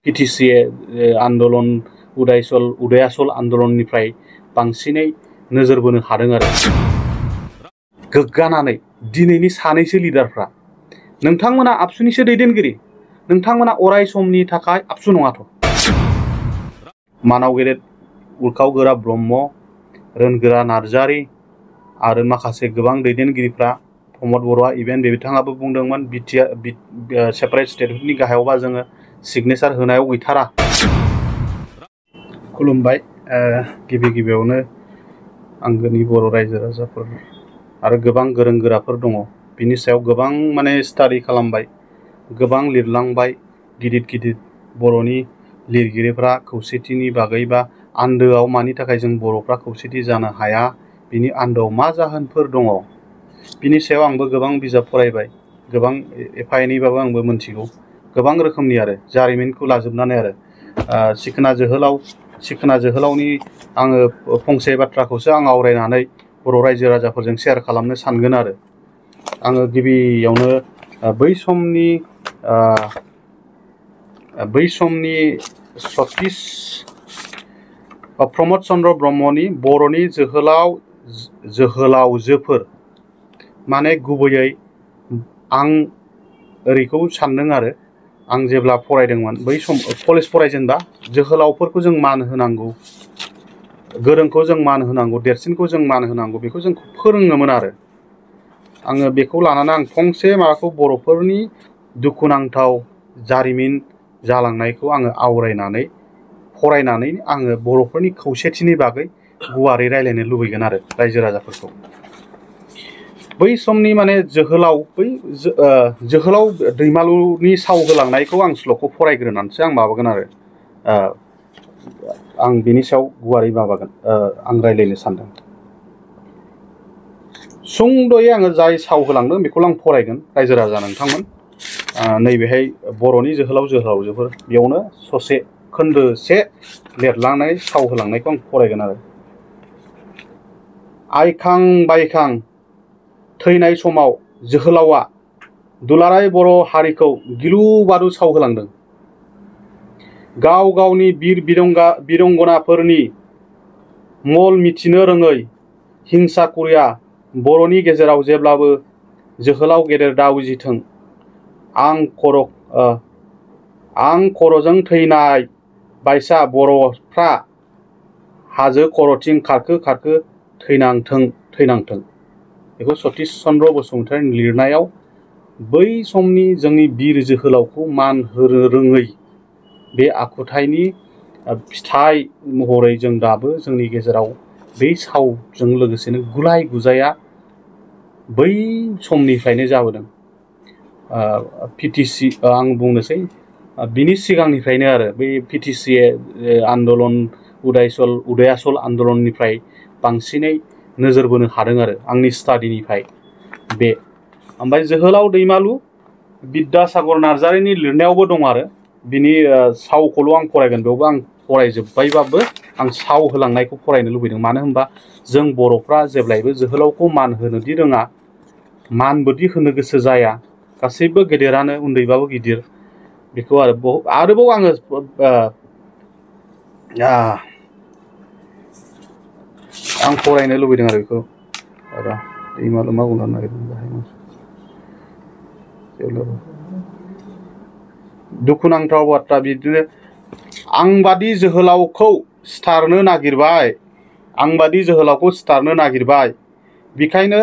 पिटिसि आन्दलन उदयासल आन्दलननिफ्राय बांसिनै नोजोर बोनो हादों आरो गोग्गानानै दिनैनि सानैसो लिडारफ्रा नोंथांमोना आबसुनिसो दैदेनगिरि नोंथांमोना अराय समनि थाखाय आबसु नङाथ' मानाव गेदेर उरखाव गोरा ब्रह्म रोनगोरा नार्जारि आरो माखासे गोबां दैदेनगिरिफ्रा प्रमद बर'आ इभेन बिथाङाबो बुंदोंमोन सेपारेट स्टेटनि गाहायावबा जोङो सिगनेसार होनायाव गैथारा खुलुमबाय गिबियावनो आंगोनि बर' रायजो राजाफोर आरो गोबां गोरों गोराफोर दङ बिनि सायाव गोबां माने स्टाडि खालामबाय गोबां लिरलांबाय गिदिर बर'नि लिरगिरिफ्रा खौसेथिनि बागै बा आन्दोआव मानि थाखाय जों बर'फ्रा खौसेथि जानो हाया बिनि आन्दोआव मा जाहोनफोर दङ बिनि सायाव आंबो गोबां बिजाब फरायबाय गोबां एफा एनैबाबो आंबो मोनथिगौ गोबां रोखोमनि आरो जारिमिनखौ लाजोबनानै आरो सिखोना जोहोलावनि आङो फंसे बाथ्राखौसो आं आवरायनानै बर' रायजो राजाफोरजों शेयार खालामनो सानगोन आरो आङो गिबियावनो बै समनि सतीश प्रमद चन्द्र ब्रह्मनि बर'नि जोहोलावजोफोर माने गुबैयै आं ओरैखौ सानदों आरो आं जेब्ला फरायदोंमोन बै सम कलेज फरायजेनबा जोहोलावफोरखौ जों मान होनांगौ गोरोंखौ जों मान होनांगौ देरसिनखौ जों मान होनांगौ बेखौ जों फोरोङोमोन आरो आङो बेखौ लानानै आं फंसे माबाखौ बर'फोरनि दुखुनांथाव जारिमिन जालांनायखौ आङो आवरायनानै फरायनानै आङो बर'फोरनि खौसेथिनि बागै गुवारै रायलायनो लुबैगोन आरो रायजो राजाफोरखौ बै समनि माने जोहोलाव दैमालुनि साव होलांनायखौ आं श्ल'खौ फरायग्रोनानैसो आं माबागोन आरो आं बिनि सायाव गुवारै माबागोन आं रायलायनो सानदों सुंद'यै आङो जाय साव होलांदों बेखौल' आं फरायगोन रायजो राजा नोंथांमोन नैबेहाय बर'नि जोहोलावजोफोर बेयावनो ससे खोन्दोसे लिरलांनाय साव होलांनायखौ आं फरायगोन आरो आइखां बायखां थैनाय समाव जोहोलावा दुलाराय बर' हारिखौ गिलु बालु साव होलांदों गाव गावनि बिर बिरंगनाफोरनि मल मिथिनो रोङै हिंसाकुरिया बर'नि गेजेराव जेब्लाबो जोहोलाव गेदेर दा उजिथों आं खर'जों थैनाय बायसा बर'फ्रा हाजो खर'थिं खारखो थैनांथों बेखौ सतीश चन्द्र बसुमतारिनि लिरनायाव बै समनि जोंनि बिर जोहोलावखौ मान होनो रोङै बे आखुथायनि फिथाइ महरै जों दाबो जोंनि गेजेराव बै सावजों लोगोसेनो गुलाय गुजाया बै समनिफ्रायनो जाबोदों पिटिसि आं बुंनोसै बिनि सिगांनिफ्रायनो आरो बै पिटिसि आन्दलन उदयासल आन्दलननिफ्राय बांसिनै नोजोर बोनो हादों आरो आंनि स्टाडिनिफ्राय बे ओमफ्राय जोहोलाव दैमालु बिद्यासागर नार्जारिनि लिरनायावबो दं आरो बिनि सावखौल' आं फरायगोन बेयावबो आं फरायजोब्बायबाबो आं साव होलांनायखौ फरायनो लुबैदों मानो होनबा जों बर'फ्रा जेब्लायबो जोहोलावखौ मान होनोदि रोङा मानबोदि होनो गोसो जाया गासैबो गेदेरानो उन्दैबाबो गिदिर बेखौ आरोबाव आङो आं फरायनो लुबैदों आरो बेखौ दैमालु मा बुंनो नागिरदों दुखुनांथाव बाथ्रा बिदिनो आंबादि जोहोलावखौ सिथारनो नागिरबाय बेखायनो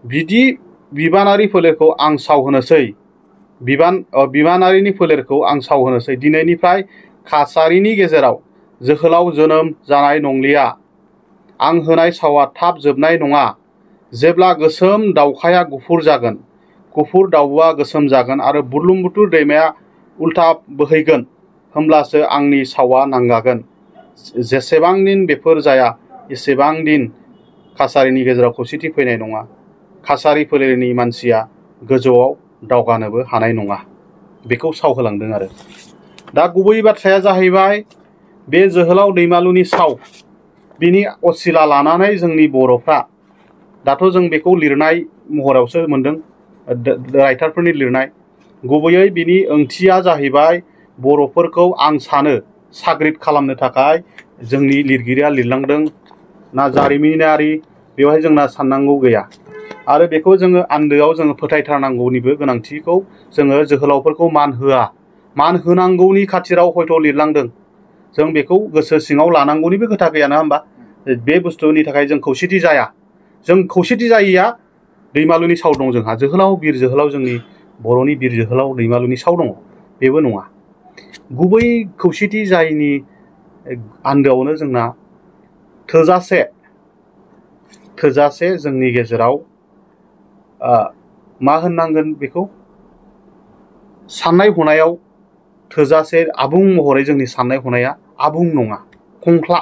बिदि बिबानारि फोलेरखौ आं सावहोनोसै बिबानारिनि फोलेरखौ आं सावहोनोसै दिनैनिफ्राय काछारिनि गेजेराव जोहोलाव जोनोम जानाय नंलिया आं होनाय सावा थाब जोबनाय नङा जेब्ला गोसोम दाउखाया गुफुर जागोन गुफुर दाउआ गोसोम जागोन आरो बुरलुंबुथुर दैमाया उल्था बोहैगोन होमब्लासो आंनि सावा नांगागोन जेसेबां दिन बेफोर जाया एसेबां दिन काछारिनि गेजेराव खौसेथि फैनाय नङा काछारि फोलेरनि मानसिया गोजौआव दावगानोबो हानाय नङा बेखौ सावहोलांदों आरो दा गुबै बाथ्राया जाहैबाय बे जोहोलाव दैमालुनि साव बिनि असिला लानानै जोंनि बर'फ्रा दाथ' जों बेखौ लिरनाय महरावसो मोनदों राइटारफोरनि लिरनाय गुबैयै बिनि ओंथिया जाहैबाय बर'फोरखौ आं सानो साग्रिद खालामनो थाखाय जोंनि लिरगिरिया लिरलांदों ना जारिमिनारि बेवहाय जोंना साननांगौ गैया आरो बेखौ जोङो आन्दोआव जोङो फोथायथारनांगौनिबो गोनांथिखौ जोङो जोहोलावफोरखौ मान होआ मान होनांगौनि खाथिराव हयथ' लिरलांदों जों बेखौ गोसो सिङाव लानांगौनिबो खोथा गैया नङा होमबा बे बुस्थुनि थाखाय जों खौसेथि जाया जों खौसेथि जायैया दैमालुनि साव दं जोंहा जोहोलाव बिर जोहोलाव जोंनि बर'नि बिर जोहोलाव दैमालुनि साव दङ बेबो नङा गुबै खौसेथि जायैनि आन्दोआवनो जोंना थोजासे जोंनि गेजेराव मा होननांगोन बेखौ साननाय हनायाव थोजासे आबुं महरै जोंनि साननाय हनाया आबुं नङा खंख्ला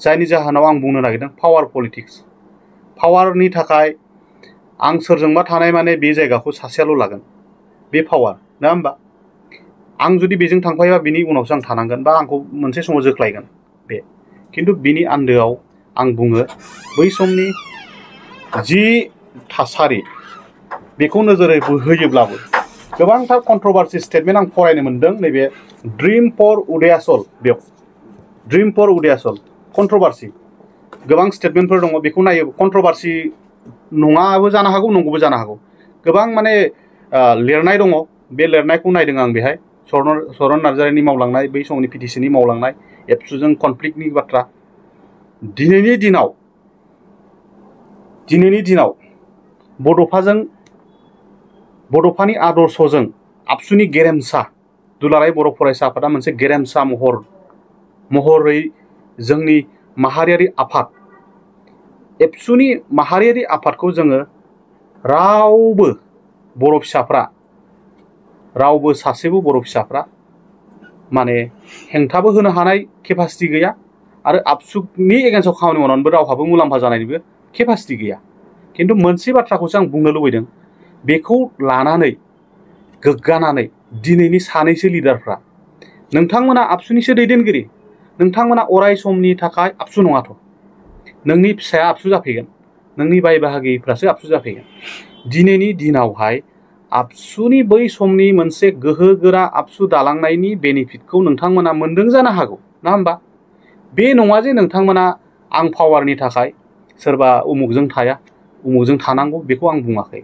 जायनि जाहोनाव आं बुंनो नागिरदों पावार पलिटिक्स पावारनि थाखाय आं सोरजोंबा थानाय माने बे जायगाखौ सासेयाल' लागोन बे पावार नङा होमबा आं जुदि बेजों थांफायोबा बिनि उनावसो आं थानांगोन बा आंखौ मोनसे समाव जोख्लायगोन बे खिन्थु बिनि आन्दोआव आं बुङो बै समनि जि थासारि बेखौ नोजोर होयोब्लाबो गोबांथार कन्ट्रभार्सि स्टेटमेन्ट आं फरायनो मोनदों नैबे ड्रिम फर उदयासल बेयाव ड्रिम फर उदयासल कन्ट्रभार्सि गोबां स्टेटमेन्टफोर दङ बेखौ नायो कन्ट्रभार्सि नङाबो जानो हागौ नंगौबो जानो हागौ गोबां माने लिरनाय दङ बे लिरनायखौ नायदों आं बेहाय चरन नार्जारिनि मावलांनाय बै समनि पिटिसिनि मावलांनाय एबसुजों कनफ्लिक्टनि बाथ्रा दिनैनि दिनाव बड'फानि आदर्शजों आबसुनि गेरेमसा दुलाराय बर' फरायसा आफादा मोनसे गेरेमसा महरै जोंनि माहारियारि आफाद एबसुनि माहारियारि आफादखौ जोङो रावबो सासेबो बर' फिसाफ्रा माने हेंथाबो होनो हानाय केपासिटि गैया आरो आबसुनि एगेन्स्टआव खामानि मावनानैबो रावहाबो मुलाम्फा जानायनिबो केपासिटि गैया खिन्थु मोनसे बाथ्राखौसो आं बुंनो लुबैदों बेखौ लानानै गोग्गानानै दिनैनि सानैसो लिडारफ्रा नोंथांमोना आबसुनिसो दैदेनगिरि नोंथांमोना अराय समनि थाखाय आबसु नङाथ' नोंनि फिसाया आबसु जाफैगोन नोंनि बाय बाहागिफ्रासो आबसु जाफैगोन दिनैनि दिनावहाय आबसुनि बै समनि मोनसे गोहोगोरा आबसु दालांनायनि बेनिफिटखौ नोंथांमोना मोनदों जानो हागौ ना होमबा बे नङा जे नोंथांमोना आं पावारनि थाखाय सोरबा उमुकजों थाया उमुकजों थानांगौ बेखौ आं बुङाखै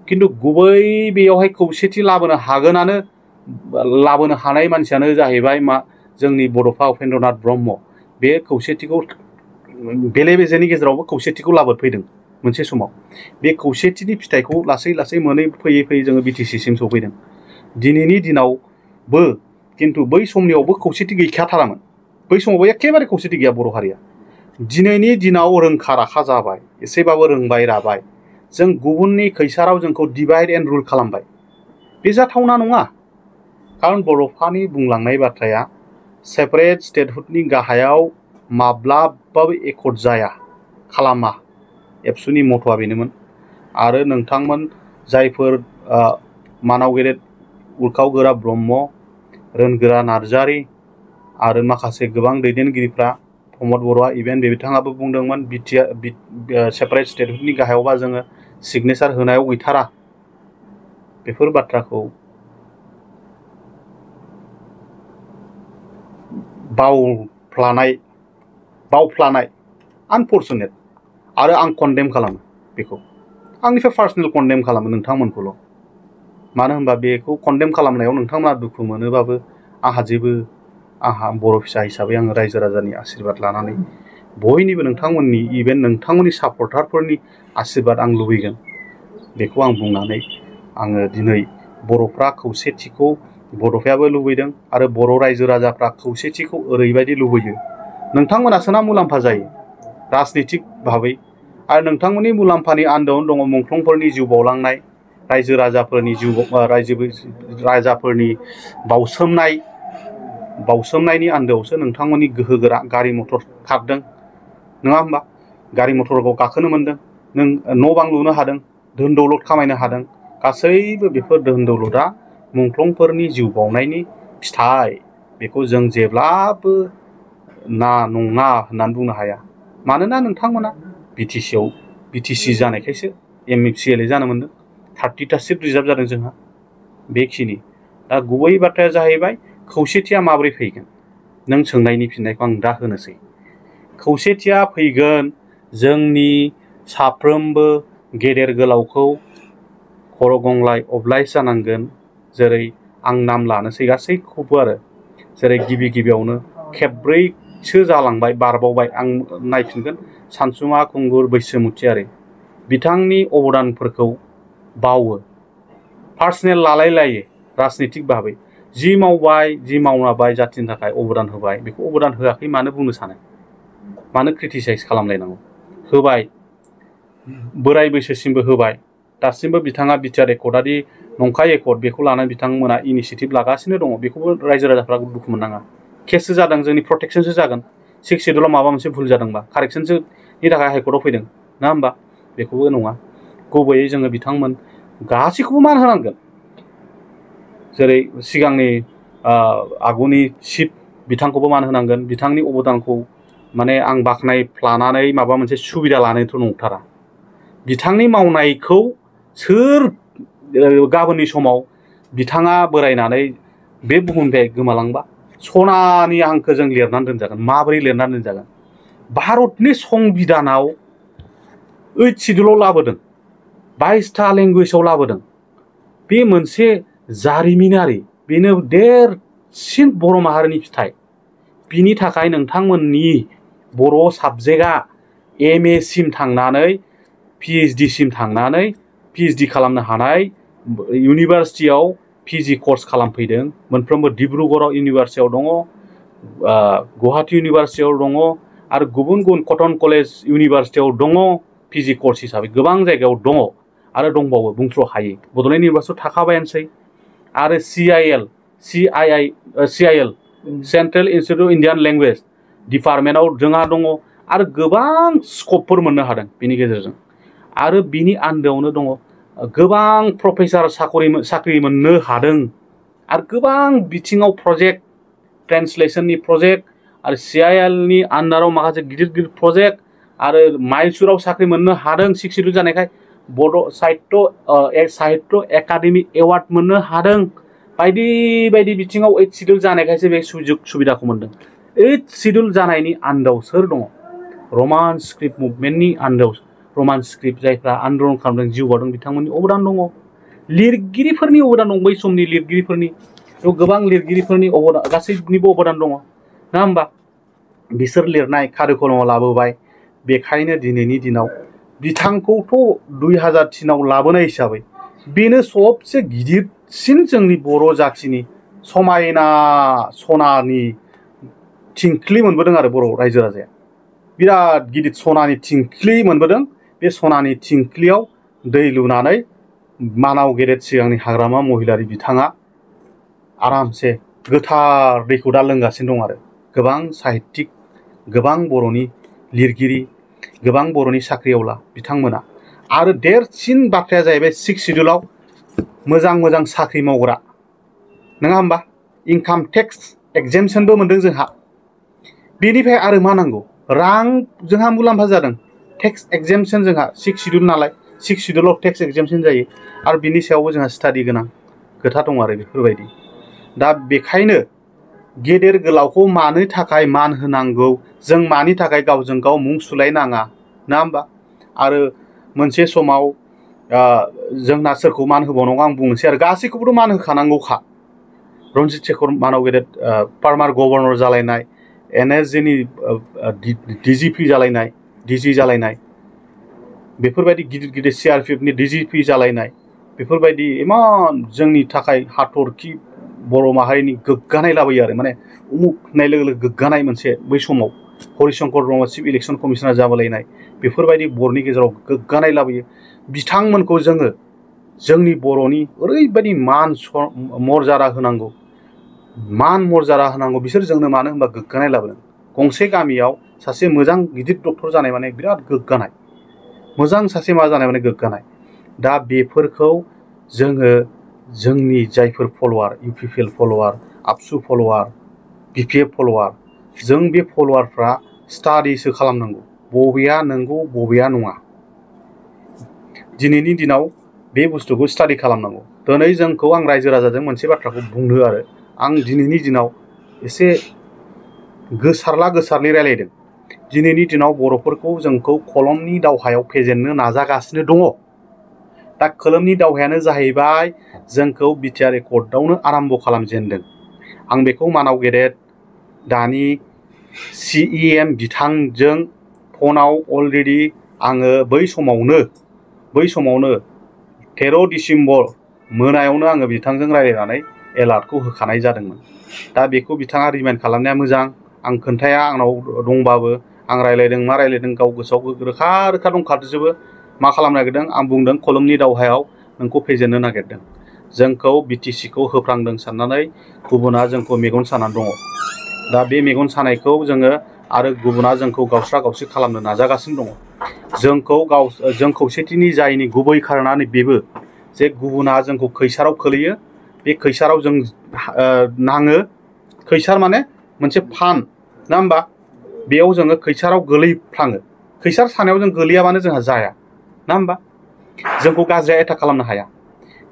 खिन्थु गुबै बेयावहाय खौसेथि लाबोनो हानाय मानसियानो जाहैबाय जोंनि बड'फा उपेन्द्रनाथ ब्रह्म बे खौसेथिखौ बेले बेजेनि गेजेरावबो खौसेथिखौ लाबोफैदों मोनसे समाव बे खौसेथिनि फिथाइखौ लासै लासै फैयै जोङो बिटिसिसिम सफैदों दिनैनि दिनावबो खिन्थु बै समनियावबो खौसेथि गैखाथारामोन बै समावबो एखेबारे खौसेथि गैया बर' हारिया दिनैनि दिनाव रोंखा राखा जाबाय एसेबाबो रोंबाय राबाय जों गुबुननि खैसाराव जोंखौ डिभाइड एन्ड रुल खालामबाय बे जाथावना नङा खारन बड'फानि बुंलांनाय बाथ्राया सेपारेट स्टेटहुडनि गाहायाव माब्लाबाबो एकर्ड जाया खालामा एबसुनि मथ'आ बेनोमोन आरो नोंथांमोन जायफोर मानाव गेदेर उरखाव गोरा ब्रह्म रोनगोरा नार्जारि आरो माखासे गोबां दैदेनगिरिफ्रा प्रमद बर'आ इभेन बिथाङाबो बुंदोंमोन सेपारेट स्टेटहुडनि गाहायावबा जोङो सिगनेसार होनायाव गैथारा बेफोर बाथ्राखौ बावफ्लानाय आनफर्चुनेट आरो आं कन्डेम खालामो बेखौ आंनिफ्राय पार्सनेल कन्डेम खालामो नोंथांमोनखौल' मानो होनबा बेखौ कन्डेम खालामनायाव नोंथांमोना दुखु मोनोबाबो आंहा बर' फिसा हिसाबै आङो रायजो राजानि आशीर्बाद लानानै बयनिबो नोंथांमोननि इभेन नोंथांमोननि सापर्टारफोरनि आशीर्बाद आं लुबैगोन बेखौ आं बुंनानै आङो दिनै बर'फ्रा खौसेथिखौ बड'फायाबो लुबैदों आरो बर' रायजो राजाफ्रा खौसेथिखौ ओरैबायदि लुबैयो नोंथांमोनासोना मुलाम्फा जायो राजनितिक भाबै आरो नोंथांमोननि मुलाम्फानि आन्दोआवनो दङ मुंख्लंफोरनि जिउ बावलांनाय रायजो राजाफोरनि बावसोमनायनि आन्दोआवसो नोंथांमोननि गोहोगोरा गारि मथर खारदों नङा होमबा गारि मथरखौ गाखोनो मोनदों नों न' बां लुनो हादों धोन दौलत खामायनो हादों गासैबो बेफोर धोन दौलतआ मुंख्लंफोरनि जिउ बावनायनि फिथाइ बेखौ जों जेब्लाबो नङा होननानै बुंनो हाया मानोना नोंथांमोना बिटिसि जानायखायसो MCLA जानो मोनदों 30टा सिट रिजार्भ जादों जोंहा बेखिनि दा गुबै बाथ्राया जाहैबाय खौसेथिया माबोरै फैगोन नों सोंनायनि फिननायखौ आं दा होनोसै। खौसेथिया फैगोन जोंनि साफ्रोमबो गेदेर गोलावखौ खर' गंग्लाय अब्लायस जानांगोन। जेरै आं नाम लानोसै गासैखौबो आरो जेरै गिबियावनो खेबब्रैसो जालांबाय बारबावबाय आं नायफिनगोन सानसुमा खुंगुर बैसोमुथियारि बिथांनि अबदानफोरखौ बावो पार्सनेल लालाय लायो राजनितिक भाबै जि मावबाय जि मावनाबाय जाथिनि थाखाय अबदान होबाय बेखौ अबदान होआखै मानो बुंनो सानो मानो क्रिटिसाइज खालामलायनांगौ होबाय बोराय बैसोसिमबो होबाय दासिमबो बिथाङा बिटिआर एकर्डआदि नंखाय एकर्ड बेखौ लानानै बिथांमोना इनिसियेटिभ लागासिनो दङ बेखौबो रायजो राजाफ्रा दुखु मोननाङा केससो जादों जोंनि प्रटेक्सनसो जागोन 6 सिडुलाव माबा मोनसे भुल जादोंबा कारेक्सनसोनि थाखाय हाइकर्टआव फैदों ना होमबा बेखौबो नङा गुबैयै जोङो बिथांमोन गासैखौबो मान होनांगोन जेरै सिगांनि आगुनि चिफ बिथांखौबो मान होनांगोन बिथांनि अबदानखौ माने आं बाख्नायफ्लानानै माबा मोनसे सुबिदा लानोथ' नंथारा बिथांनि मावनायखौ सोर गाबोननि समाव बिथाङा बोरायनानै बे बुहुमनिफ्राय गोमालांबा सनानि हांखोजों लिरनानै दोनजागोन माबोरै लिरनानै दोनजागोन भारतनि संबिधानाव 8 सिडुलाव लाबोदों 22टा लेंगुवेजाव लाबोदों बे मोनसे जारिमिनारि बेनो देरसिन बर' माहारिनि फिथाइ बिनि थाखाय नोंथांमोननि बर' साबजेक्टआ MA सिम थांनानै PhD सिम थांनानै PhD खालामनो हानाय इउनिभारसिटियाव PG कर्स खालामफैदों मोनफ्रोमबो डिब्रुगड़आव इउनिभारसिटियाव दङ गुवाहाटी इउनिभारसिटियाव दङ आरो गुबुन गुबुन कटन कलेज इउनिभारसिटियाव दङ PG कर्स हिसाबै गोबां जायगायाव दङ आरो दंबावो बुंथ्र' हायै बड'लेण्ड इउनिभारसिटियाव थाखाबायानोसै आरो CIL central institute of Indian language डिपार्टमेन्टआव जोंहा दङ आरो गोबां स्कपफोर मोननो हादों बिनि गेजेरजों आरो बिनि आन्दोआवनो दङ गोबां प्रफेसार साख्रि मोननो हादों आरो गोबां बिथिङाव प्रजेक्ट ट्रेन्सलेसननि प्रजेक्ट आरो CILनि आन्दाराव माखासे गिदिर गिदिर प्रजेक्ट आरो माइसुराव साख्रि मोननो हादों 6 सिडुल जानायखाय बड' साहित्य एकाडेमि एवार्ड मोननो हादों बायदि बायदि बिथिङाव 8 सिडुल जानायखायसो बे सुजुग सुबिदाखौ मोनदों 8 सिडुल जानायनि आन्दोआव सोर दङ रमान स्क्रिप्ट मुभमेन्टनि आन्दोआव रमान स्क्रिप्ट जायफ्रा आन्दलन खालामदों जिउ बाउदों बिथांमोननि अबदान दङ लिरगिरिफोरनि अबदान दं बै समनि लिरगिरिफोरनि गोबां लिरगिरिफोरनि अबदान गासैनिबो अबदान दङ ना होमबा बिसोर लिरनाय कारिकुलामाव लाबोबाय बेखायनो दिनैनि दिनाव बिथांखौथ' 2003आव लाबोनाय हिसाबै बेनो सबसे गिदिरसिन जोंनि बर' जाथिनि समायना सनानि थिंख्लि मोनबोदों आरो बर' रायजो राजाया बिराद गिदिर सनानि थिंख्लि मोनबोदों बे सनानि थिंख्लियाव दै लुनानै मानाव गेदेर सिगांनि हाग्रामा महिलारि बिथाङा आरामसे गोथार दैखौ दा लोंगासिनो दं आरो गोबां साहित्यिक गोबां बर'नि लिरगिरि गोबां बर'नि साख्रिआवला बिथांमोना आरो देरसिन बाथ्राया जाहैबाय 6 सिडुलाव मोजां साख्रि मावग्रा नङा होमबा इनकाम टेक्स एक्जेम्पसनबो मोनदों जोंहा बेनिफ्राय आरो मा नांगौ रां जोंहा मुलाम्फा जादों टेक्स एक्जेम्पसन जोंहा 6 सिडुल नालाय 6 सिडुलाव टेक्स एक्जेम्पसन जायो आरो बिनि सायावबो जोंहा स्टाडि गोनां खोथा दं आरो बेफोरबायदि दा बेखायनो गेदेर गोलावखौ मानो थाखाय मान होनांगौ जों मानि थाखाय गावजों गाव मुं सुलायनाङा ना होमबा आरो मोनसे समाव जोंना सोरखौ मान होबावनांगौ आं बुंनोसै आरो गासैखौबोथ' मान होखानांगौखा रन्जित शेखर मानाव गेदेर फार्मार गभर्नर जालायनाय NSGनि DGP जालायनाय DG जालायनाय बेफोरबायदि गिदिर गिदिर CRPFनि DGP जालायनाय बेफोरबायदि इमान जोंनि थाखाय हाथरखि बर' माहारिनि गोग्गानाय लाबोयो आरो माने उमुक होननाय लोगो लोगो गोग्गानाय मोनसे बै समाव Harishankar Brahma chief election commissioner जाबोलायनाय बेफोरबायदि बर'नि गेजेराव गोग्गानाय लाबोयो बिथांमोनखौ जोङो जोंनि बर'नि ओरैबायदि मान मर्यादा होनांगौ मान मर्यादा होनांगौ बिसोर जोंनो मानो होनबा गोग्गानाय लाबोदों गंसे गामियाव सासे मोजां गिदिर डक्टर जानाय माने बिराद गोग्गानाय मोजां सासे मा जानाय माने गोग्गानाय दा बेफोरखौ जोङो जोंनि जायफोर फल'वार UPPL फल'वार आबसु फल'वार BPF फल'वार जों बे फल'वारफ्रा स्टाडिसो खालामनांगौ बबेया नंगौ बबेया नङा दिनैनि दिनाव बे बुस्थुखौ स्टाडि खालामनांगौ दिनै जोंखौ आं रायजो राजाजों मोनसे बाथ्राखौ बुंनो आरो आं दिनैनि दिनाव एसे गोसारलि रायलायदों। दिनैनि दिनाव बर'फोरखौ जोंखौ खोलोमनि दावहायाव फेजेननो नाजागासिनो दङ। दा खोलोमनि दावहायानो जाहैबाय जोंखौ बिटिआर एकर्डआवनो आराम्भ खालामजेनदों। आं बेखौ मानाव गेदेर दानि CEM बिथांजों फनाव अलरेडि आङो बै समावनो 13 डिसेम्बर मोनायावनो आङो बिथांजों रायलायनानै एलार्टखौ होखानाय जादोंमोन। दा बेखौ बिथाङा रिमाइन्ड खालामनाया मोजां। आं खोन्थाया आंनाव दंबाबो आं रायलायदों मा रायलायदों गाव गोसोआव रोखा दंखाजोबो मा खालामनो नागिरदों। आं बुंदों खोलोमनि दावहायाव नोंखौ फेजेननो नागिरदों। जोंखौ बिटिसिखौ होफ्रांदों साननानै गुबुना जोंखौ मेगन सानानै दङ। दा बे मेगन सानायखौ जोङो आरो गुबुना जोंखौ गावस्रा गावस्रि खालामनो नाजागासिनो दङ। जों खौसेथिनि जायनि गुबै खारनानो बेबो जे गुबुना जोंखौ खैसाराव खोलैयो। बे खैसाराव जों नाङो। खैसार माने मोनसे फान ना होमबा? बेयाव जोङो खैसाराव गोलैफ्लाङो। खैसार सानायाव जों गोलैयाबानो जोंहा जाया ना होमबा? जोंखौ गाज्रिया एटाक खालामनो हाया।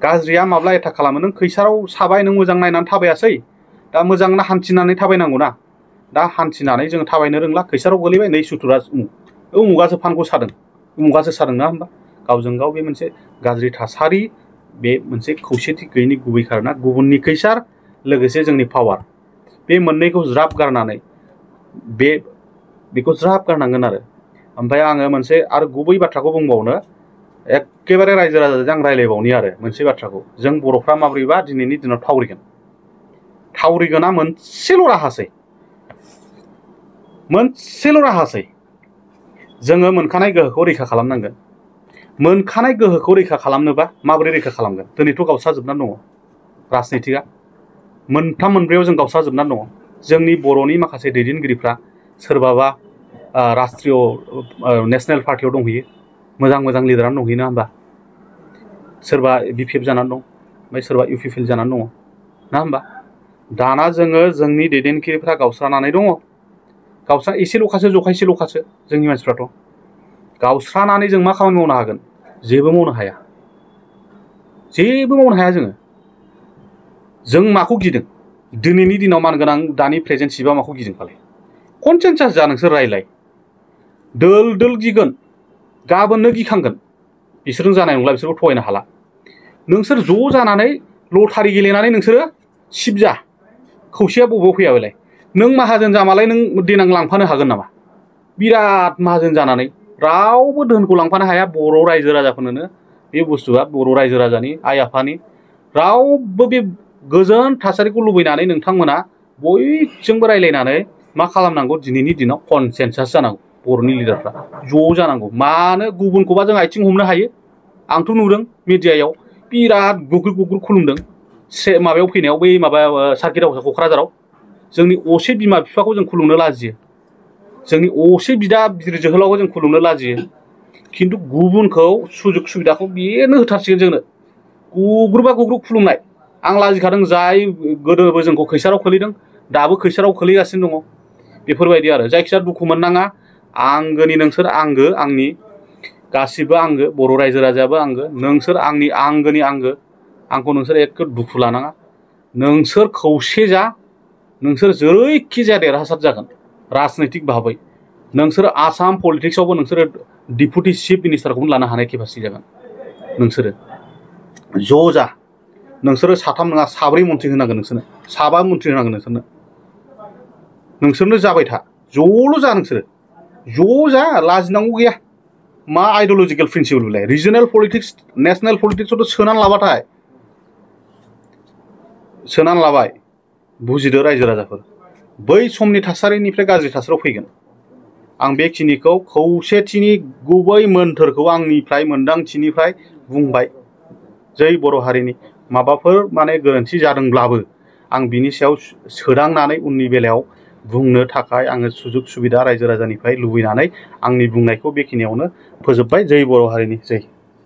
गाज्रिया माब्ला एटाक खालामो? नों खैसाराव साबाय, नों मोजां नायनानै थाबायासै। दा मोजां हान्थिनानै थाबायनांगौ ना। दा हान्थिनानै जों थाबायनो रोंला, खैसाराव गोलैबाय, नै सुथुरा उमुगासो फानखौ सादों, उमुगासो सादों ना होमबा? गावजों गाव बे मोनसे गाज्रि थासारि, बे मोनसे खौसेथि गैयैनि गुबै खारना गुबुननि खैसार लोगोसे जोंनि पावार। बे मोननैखौ ज्राब गारनानै बेखौ ज्राब गारनांगोन आरो। ओमफ्राय आङो मोनसे आरो गुबै बाथ्राखौ बुंबावनो एखेबारे रायजो राजाजों आं रायलायबावनि आरो मोनसे बाथ्राखौ। जों बर'फ्रा माब्रैबा दिनैनि दिनाव थावरिगोना मोनसेल' राहासै जोङो मोनखानाय गोहोखौ रैखा खालामनांगोन। मोनखानाय गोहोखौ रैखा खालामनोबा माबोरै रैखा खालामगोन? दिनैथ' गावस्राजोबनानै दङ राजनितिकआ। मोनथाम मोनब्रैयाव जों गावस्राजोबनानै दङ। जोंनि बर'नि माखासे दैदेनगिरिफ्रा सोरबाबा राष्ट्रिय नेसनेल पार्टियाव दंहैयो, मोजां लिडारानो दंहैयो ना होमबा? सोरबा BPF जानानै दं, ओमफ्राय सोरबा UPPL जानानै दङ ना होमबा? दाना जोङो जोंनि दैदेनगिरिफ्रा गावस्रानानै दङ। एसेल'खासो जखायसेल'खासो जोंनि मानसिफ्राथ'। गावस्रानानै जों मा खामानि मावनो हागोन? जेबो मावनो हाया। जों माखौ गिदों? दिनैनि दिनाव मानगोनां दानि प्रेजेन्ट चिफआ माखौ गिदों फालाय? कनसेन्सास जा नोंसोर रायलाय। दोल गिगोन, गाबोननो गिखांगोन। बिसोरजों जानाय नंला, बिसोरखौ थगायनो हाला। नोंसोर ज' जानानै लटारि गेलेनानै नोंसोरो सिप जा। खौसेया बबेयाव फैया बेलाय? नों माहाजोन जामालाय नों देनां लांफानो हागोन नामा? बिराद माहाजोन जानानै रावबो धोनखौ लांफानो हाया। बर' रायजो राजाफोरनोनो बे बुस्थुआ, बर' रायजो राजानि आइ आफानि रावबो बे गोजोन थासारिखौ लुबैनानै नोंथांमोना बयजोंबो रायलायनानै मा खालामनांगौ? दिनैनि दिनाव कनसेन्सास जानांगौ। बर'नि लिडारफ्रा ज' जानांगौ। मानो गुबुनखौबा जों आथिं हमनो हायो। आंथ' नुदों मिडियायाव बिराद गुग्रुब खुलुमदों माबायाव फैनायाव, बै माबा सार्किट हाउसआव क'क्राझाराव। जोंनि असे बिमा बिफाखौ जों खुलुमनो लाजियो। जोंनि असे बिदा बिर जोहोलावखौ जों खुलुमनो लाजियो। खिन्थु गुबुनखौ सुजुग सुबिदाखौ बेनो होथारसिगोन जोंनो। गुग्रुबा गुग्रुब खुलुमनाय। आं लाजिखादों, जाय गोदोबो जोंखौ खैसाराव खोलैदों, दाबो खैसाराव खोलैगासिनो दङ। बेफोरबायदि आरो। जायखिजाया दुखु मोननाङा। आंगोनि नोंसोर आंगो, आंनि गासिबो आंगो, बर' रायजो राजायाबो आंगो, नोंसोर आंनि आंगोनि आंगो। आंखौ नोंसोर एखे दुखु लानाङा। नोंसोर खौसे जा। नोंसोर जेरैखि जाया देरहासार जागोन राजनैतिक भाबै। नोंसोर आसाम पलिटिक्सआवबो नोंसोरो डिपुटि चिफ मिनिस्टारखौनो लानो हानाय केपासिटि जागोन। नोंसोरो ज' जा। नोंसोरो साथाम नङा, साब्रै मन्थ्रि होनांगोन नोंसोरनो, 7 मन्थ्रि होनांगोन नोंसोरनो। नोंसोरनो जाबाय था। ज'ल' जा नोंसोरो। ज' जा, लाजिनांगौ गैया। मा आइडिय'लजिकेल प्रिन्सिपल बेलाय? रिजनेल पलिटिक्स, नेसनेल पलिटिक्सआवथ' सोनानै लाबाय। बुजिदो रायजो राजाफोर। बै समनि थासारिनिफ्राय गाज्रि थासारियाव फैगोन। आं बेखिनिखौ खौसेथिनि गुबै मोन्थोरखौ आंनिफ्राय मोन्दांथिनिफ्राय बुंबाय। जै बर' हारिनि माबाफोर माने गोरोन्थि जादोंब्लाबो आं बिनि सायाव सोदांनानै उननि बेलायाव बुंनो थाखाय आङो सुजुग सुबिदा रायजो राजानिफ्राय लुबैनानै आंनि बुंनायखौ बेखिनियावनो फोजोबबाय। जै बर' हारिनि जै।